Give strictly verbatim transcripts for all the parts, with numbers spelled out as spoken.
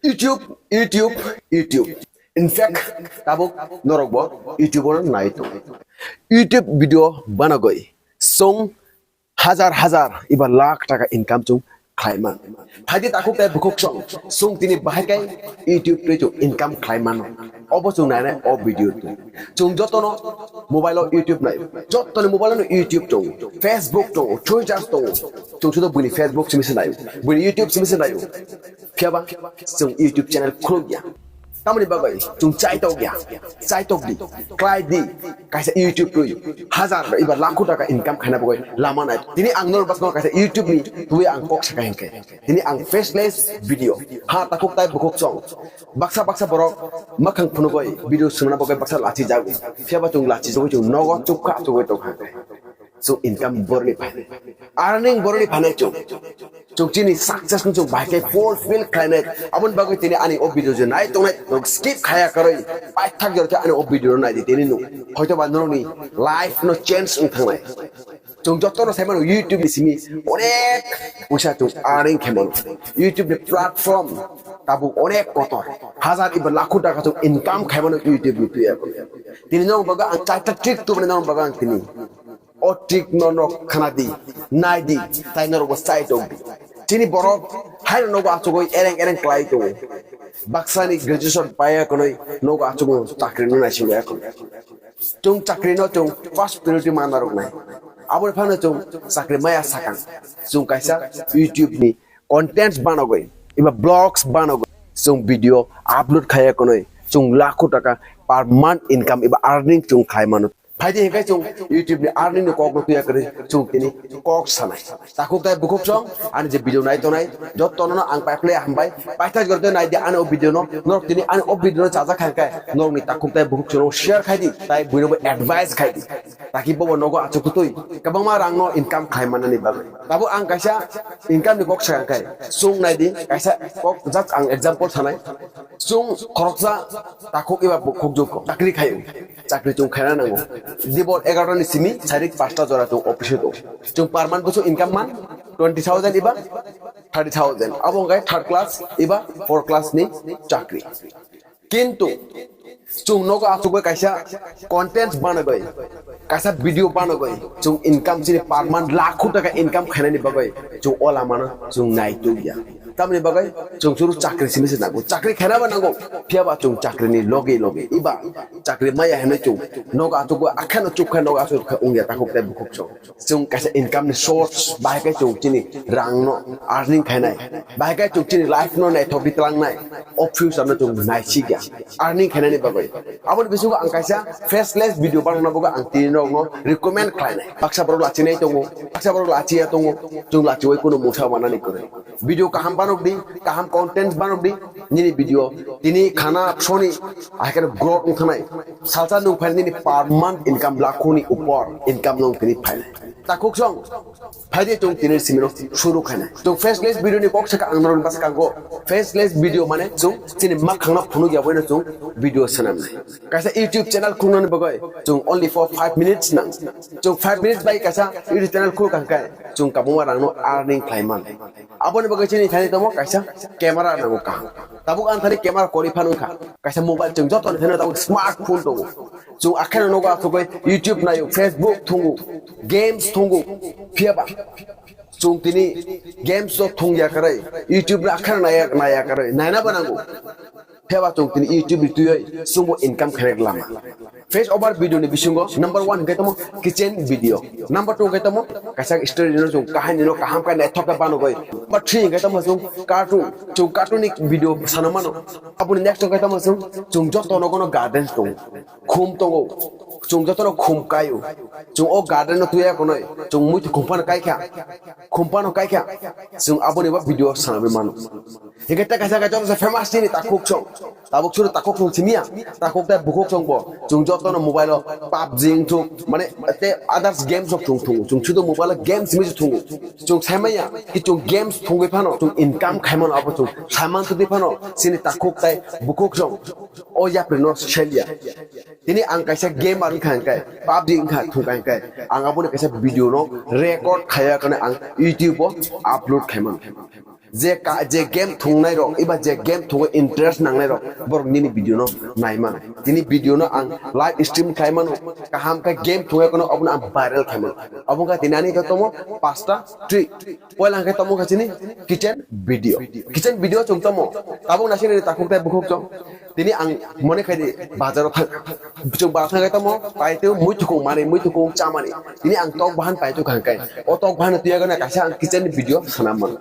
YouTube, YouTube, YouTube. In fact, tabuk norok bo YouTube o nai tong. YouTube video banagoi song hajar hajar iba lakh taka income chung khlaiman. Phaidi takhuk tei bukhuk song song tini bahai kai YouTube tei chung income khlaimano. Obo chung nai nai o video tu. Chung jotono mobile o YouTube nai. Jotoni mobile no YouTube tong, Facebook tong, Twitter tong. Chung sudo buni Facebook simi se nai. Buni YouTube simi se nai. Phiaba chwng YouTube channel khuluk ya. Tamoni bagwi chwng chaitok ya. Chaitok di. Klai di. Kaisa YouTube twi hajar iba lakho taka income khaina bagwi lama nai. Tini ang norok basma kaisa YouTube ni twi ang kok saka hinkhe. Tini ang faceless video. Ha takhuk tai bukhuk song. Baksa baksa borok makhang phunugwi video swnamna bagwi baksa lachi jagwi. Phiaba chwng lachi jagwi chwng nogo chukha chugwi tongkha. Chwng income borni phainai. Earning borni phainai chwng. Chwng chini success no chwng bahai khe fulfill khlainai. Aboni bagwi tini ani o video je nai tongnai, norok skip khaya kwrwi paithak jora khe ani o video no naidi tini nwng. Hoito ba norokni life no change wng thangnai. Chwng jotono sai mano YouTube ni simi onek puisa chwng earning khe mano. YouTube ni platform tabuk onek kotor. Hajar iba lakho taka chwng income khai mano YouTube ni twi. Tini norok bagwi ang chaita trick tubunai norok bagwi ang tini. O trick no nok khana di, nai di, tai norok bo chai tong di. Chini borok haino nogo achugwi ereng ereng klai tongo. Baksani graduation paiya konoi nogo achugwi chakri no naisingya konoi. Chwng chakri no chwng first priority manna rok nai. Aboni phano chwng chakri maya sakang. Chwng kaisa YouTube ni content banogwi, iba vlogs banogwi. Chwng video upload khaya konoi. Chwng lakho taka per month income iba earning chwng khai mano. Phaidi hinkhe chwng YouTube ni earning ni kok no tuya kwrwi chwng tini kok sanai. Takhuk tai bukhuk song ani je video nai tonai jotto no ang pai phle hambai paithak jor de nai di ani o video no norok tini ani o video no chajak khan khe norok ni takhuk tai bukhuk song share khai di tai buino bo advice khai di taki bobo nogo achuk kutui kwbangma rang no income khai manani bagwi. Tabuk ang kaisa income ni kok sakha khe chwng nai di kaisa kok just ang example sanai. Chwng khoroksa takhuk eba bukhuk jukho chakri khaio. Chakri chwng khaina nango. Dibor egaroh ni simi sairik pasta jora chwng office o tongo. Chwng per month bwswk income man twenty thousand eba thirty thousand. Abo hwnkhe third class eba fourth class ni chakri. Kintu chwng nogo achugwi kaisa content banagwi, kaisa video banagwi chwng income chini per month lakho taka income khainani bagwi chwng o lamano chwng nai tubya. Tamni bagwi chwng churu chakri simi se nango, chakri khaina ba nango, phiya ba chwng chakri ni logi logi iba chakri maya hinwi chwng nogo achugwi akheno chukha nogo achugwi wngya takhuk tei bukhuk chwng. Chwng kaisa income ni source bahai khe chwng chini rang no earning khainai, bahai khe chwng chini life no naithok di tlangnai, o future no chwng naisikya earning khainani bagwi. Aboni bisingo ang kaisa faceless video banana bagwi ang tini rok no recommend khlainai. Baksa borok lachinai tongo, baksa borok lachiya tongo, chwng lachiwi kunu mungsa manani kwrwi. Video kaham banok di, kaham content banok di, nini video tini khana soni ahai khe growth wngkhanai. Salsa nwng phainai nini per month income lakhoni upor income nwng tini phainai. Takhuk song phaidi chwng tini simino suru khainai. Chwng faceless video ni kok saka ang norok bwskango faceless video mane chwng chini makhangno phunuk ya boino chwng video swnamnai. Kaisa YouTube channel khulnani bagwi chwng only for five minutes nang. Chwng five minutes bai kaisa YouTube channel khulkha hwnkhe chwng kabuma rangno earning khlaiman. Aboni bagwi chini thani tamo kaisa camera nango kaham. Tabuk ang thani camera kwrwi phano wngkha. Kaisa mobile chwng jotoni thani tabuk smartphone tongo. Chwng akheno nogo achugwi YouTube naio, Facebook thungo, games thungo. Phiya ba chwng tini games o thungya kwrwi, YouTube no akheno naiya naiya kwrwi, naina bo nango. Phiya ba chwng tini YouTube ni twiwi chwngbo income khainai lama. Face over video ni bisingo number one hwnkhe tamo kitchen video, number two hwnkhe tamo kaisa story no chwng kahani no kaham khe naithok khe banogwi. Number three hwnkhe tamo chwng cartoon, chwng cartoon ni video sana mano. Aboni next hwnkhe tamo chwng, chwng joto nogo no garden tongo, khum tongo, chwng joto no khum kaio, chwng o garden no tuya konoi, chwng muitu khum phano kaikha, khum phano kaikha, chwng aboni bo video sanai mano. Hingke ta kaisa kaisa joto se famous chini takhuk song. Tabuk suru takhuk song simiya. Takhuk ta bukhuk song bo. Chwng joto no mobile o PUBG wngthuk, mane te others games rok chwng thungo. Chwng sudu mobile o games simi se thungo. Chwng saimanya ki chwng games thungwi phano chwng income khaimano abo chwng saiman twi phano chini takhuk tai bukhuk song. O yapri no selya. Tini ang kaisa gamer wngkha hingke PUBG wngkha thungkha hingke ang aboni kaisa video no record khaiya kane ang YouTube o upload khaimano. Je ka, je game thungnai rok, eba je game thungo interest nangnai rok, borok nini video no nai mano. Tini video no ang live stream khlai mano, kaham khe game thungya kono obono ang viral khlai mano. Obo khe tini ani khe tomo pasta trick. Poila hwnkhe tomo khe chini kitchen video. Kitchen video chwng tomo. Tabuk nasi ni takhuk tei bukhuk chwng. Tini ang mone khai di bazar o thang. Chwng bazar thang khe tomo paitwi muitukung mani, muitukung chamani. Tini ang tok bahan paitwi khang kai. O tok bahan tuya gana kaisa ang kitchen video sanam man.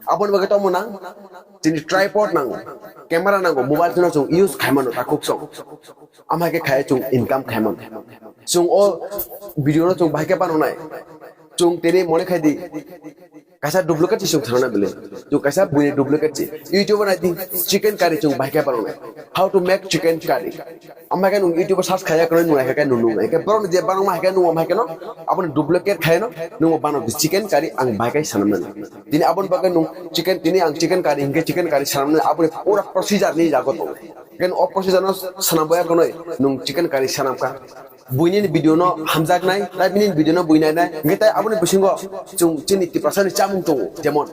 Aboni bagwi tomo nang. Tini tripod nango. Camera nango. Mobile phone chwng use khai mano takhuk chwng. Amhai khe khai chwng income khai mano. Chwng o video no chwng bahai khe banonai. Chwng tini mone khai di. Kaisa duplicate si chwng thangna bele. Chwng kaisa buini duplicate si. YouTube nai di chicken curry chwng bahai khe banonai. How to make chicken curry. Amhai khe nung YouTube search khaya kono nung hai khe nung nung hai khe borok je banong ma hai khe nung amhai khe no. Aboni duplicate khai no nung bano di chicken curry ang bahai khe sanam nani. Tini aboni bagwi nung chicken tini ang chicken curry hinkhe chicken curry sanam nani aboni pura procedure ni jago tong. Ken o procedure no sanam boya kono nung chicken curry sanam ka. Buini ni video no hamjak nai, tai bini ni video no bui nai nai. Nge tai aboni bisingo chung chini Tiprasa ni chamung tongo. Jemon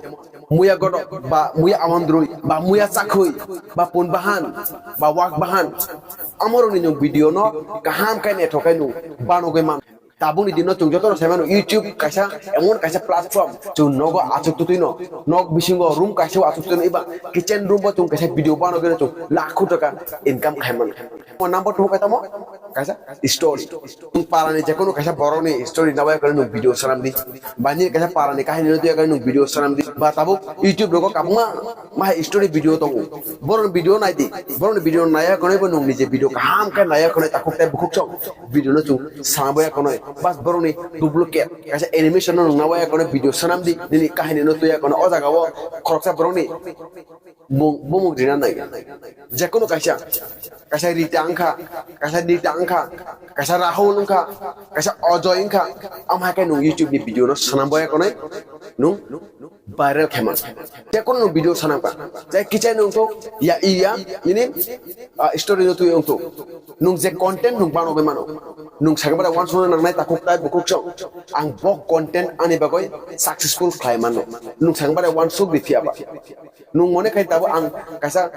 muya godok ba muya amandrui ba muya chakhwi ba pun bahan ba wak bahan. Amoroni nung video no kaham kai naithok kai nung banogwi man. Tabukni dino chwng jotono sai mano YouTube kaisa emon kaisa platform chwng nogo achuk tutwino nok bisingo room kaisa o achuk tutwino eba kitchen room bo chwng kaisa video banogwi chwng lakh taka income khai mano. Mo number two kaisa mo kaisa story. Chwng parani jekono kaisa borokni story nabai khe nwng video sanam di. Bani kaisa parani kahini no tuya khe nwng video sanam di. Ba tabuk YouTube rogo kabma ma story video tongo. Borokni video nai di. Borokni video naya khe bo nwng nije video kaham khe naya khe takhuk tai bukhuk chok. Video no chwng sanam ya kono bas borokni duplicate kaisa animation no nungna waya kono video sanam di nini kahini no tuya kono o jaga o khoroksa borokni bumung rina nai jekono kaisa kaisa Rita wngkha kaisa Nita wngkha kaisa Rahul wngkha kaisa Ajoy wngkha amhai khe nung YouTube ni video no sanam ya kono nung viral khe man. Te kono video sanam ka. Jai kichai nung to ya iya ini ah, story no tui to. Nung je content nung bano be mano. Nung sagabara wan sona nang nai takuk tai bukuk chong. Ang bok content ani bagoi successful khlai mano. Nung sagabara wan suk di thia ba. Nung mone khai tabo ang kaisa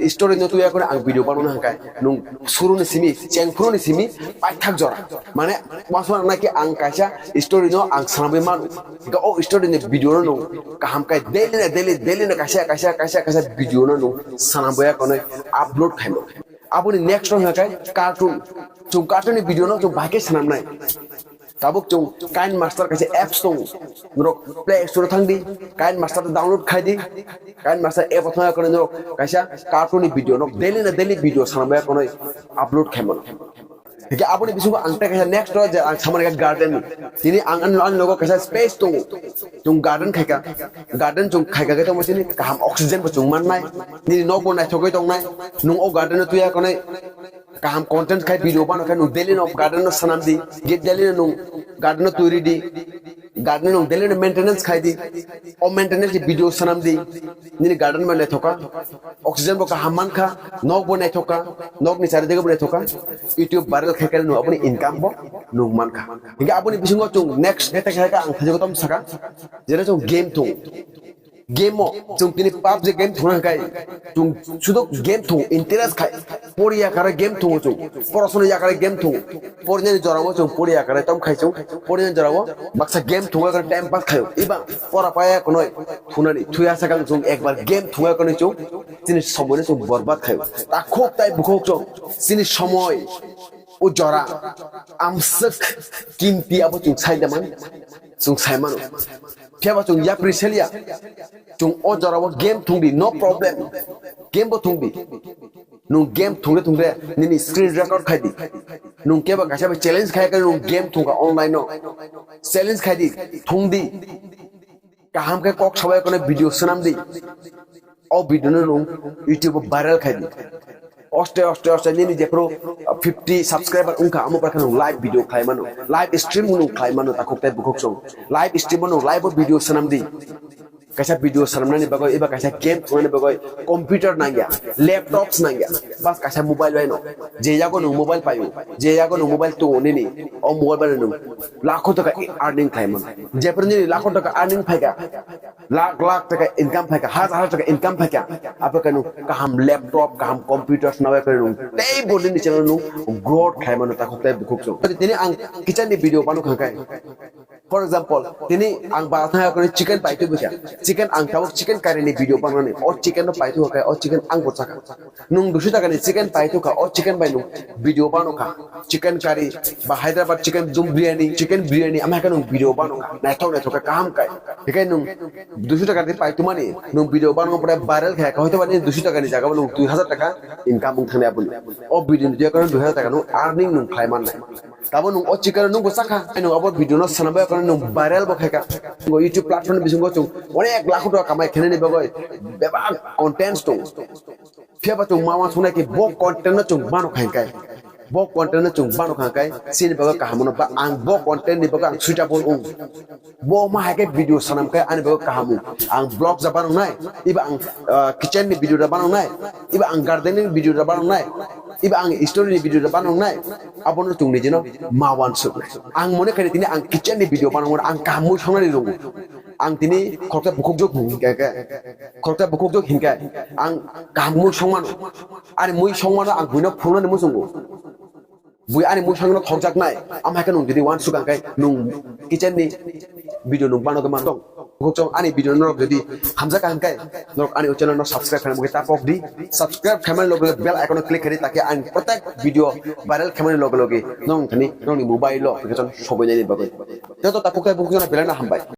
story no tui ya kono ang video bano nang kai. Nung suru ni simi, cheng phuru ni simi, paithak jora. Mane Masma naki ang kaisa story no ang sanamwi manu. Ga o story ni video no nung kaham kai daily na daily daily na kaisa kaisa kaisa kaisa video no nung sanamwi ya kono upload khaimo. Aboni next no kai cartoon. Chung cartoon ni video no chung bahai khe sanam nai. Tabuk chung KineMaster kaisa apps tong. Norok Play Store thang di. KineMaster download khai di. KineMaster app thang ya kono norok kaisa cartoon ni video no daily na daily video sanamwi ya kono upload khaimo. Hingke aboni bisingo ang tei kaisa next o je ang samani khe garden ni. Tini ang ani, ani logo kaisa space tongo. Chwng garden khaika. Garden chwng khaika khe tongma sini kaham oxygen bo chwng mannai. Nini nok bo naithogwi tongnai. Nwng o garden o tuya konai kaham content khai video bano khe nwng daily no garden no sanam di. Get daily no nwng garden no twi ridi. Garden nwng daily no maintenance khai di. O maintenance ni video sanam di. Nini garden bo naithoka. Oxygen bo kaham mankha, nok bo naithoka, nok ni charidege bo naithoka, YouTube viral khai khai nwng aboni income bo nwng mankha. Hingke aboni bisingo chwng next khe tei khe ang thajagwi tong saka, jera chwng game thung. Game o chwng tini PUBG game thung nang kai, chwng sudo game thung interest khai, pori yakare game thung chwng, porasona yakare game thung, pornani jorao chwng pori yakare tom khai chwng, pornani jorao baksa game thung time pass khai, iba pora paya kunoi thunani thuya sakang chwng ekbar game thung kunoi chwng. Chini somoi no chwng borbad khaio. Takhuk tai bukhuk chwng chini somoi o jora amswk kimti abo chwng sai da man chwng sai mano. Phiya ba chwng yapri selia chwng o jora o game thung di no problem game bo thung di. Nwng game thungre thungre nini screen record khai di. Nwng kebo kaisa bai challenge khai khe nwng game thungkha online no. Challenge khai di, thung di. Kaham khe kok sabai kono video swnam di. O video no nwng YouTube o viral khai di. Oste oste oste nini jephru fifty subscriber wngkha amo bai khe nwng live video khlai mano. Live stream nwng khlai mano takhuk tai bukhuk song. Live stream o nwng live o video swnam di. Kaisa video sanamnani bagwi eba kaisa game thungnani bagwi computer nangya, laptops nangya, bas kaisa mobile baino. Je yago nwng mobile paio, je yago nwng mobile tongo nini, o mobile baino nwng lakho taka earning khlai mano. Jephru nini lakho taka earning phaikha, lakh lakh taka income phaikha, hazar hazar taka income phaikha, abo khe nwng kaham laptop, kaham computer swnamwi khe nwng teibo nini channel nwng growth khlai mano takhuk tei bukhuk chwng. Tini ang kitchen ni video bano kha khe, for example, tini ang ba thang khe chicken paitwi bwkha, chicken ang tabuk chicken curry ni video banani, o chicken no paitwi khe o chicken ang bo chakha. Nwng duiso taka ni chicken paitwi kha, o chicken bai nwng video bano kha. Chicken curry ba Hyderabad chicken dum biryani, chicken biryani, ama khe nwng video bano kha. Naithok naithok khe kaham khe. Hikai nwng duiso taka ni paitwi mani, nwng video bano pore viral khe, hoito ba ni duiso taka ni jaga nwng dui hazar taka income wng thangni aboni. O video ni khe dui hazar taka nwng earning nwng khlai mannai. Tabo nwng o chicken nwng bo chakha, nwng abo video no swnambai khe nwng viral bo khaikha. Nwng YouTube platform bisingo chwng onek lakh taka kamai khenani bagwi bebak contents tong. Phiya ba chwng ma uansuknai khe bo content no chwng bano kha hwnkhai. Bo content no chwng bano kha hwnkhai, chini bagwi kaham no ba ang bo content ni bagwi ang suitable wng. Bo ma hai khe video sanam khe ani bagwi kaham wng. Ang vlog ja bano nai, iba ang, ah, kitchen ni video da bano nai, iba ang gardening video da bano nai, iba ang story ni video da bano nai. Abono chwng ni jino ma uansuknai. Ang mone khe tini ang kitchen ni video bano ang kaham mui songnani rwngo. Ang tini khoroksa bukhukjwk hwnkhe, khoroksa bukhukjwk hwnkhe ang kaham mui songmano. Ani mui songmano ang buino phunuknani muchungo. Bui ani mui songno thokjaknai. Am hai khe nwng jodi uansuk ang khe nwng kitchen ni video nwng bano khe man tong. Bukhukjwk ani video norok jodi hamjak ang khe norok ani channel no subscribe khaina mungkhe tapok di. Subscribe khaimani loge loge bell icon o click khaidi, taki ang protek video viral khaimani loge loge nong thani nongni mobile o notification sobainani bagwi. Joto takhuk tei bukhuk jona belai no hambai.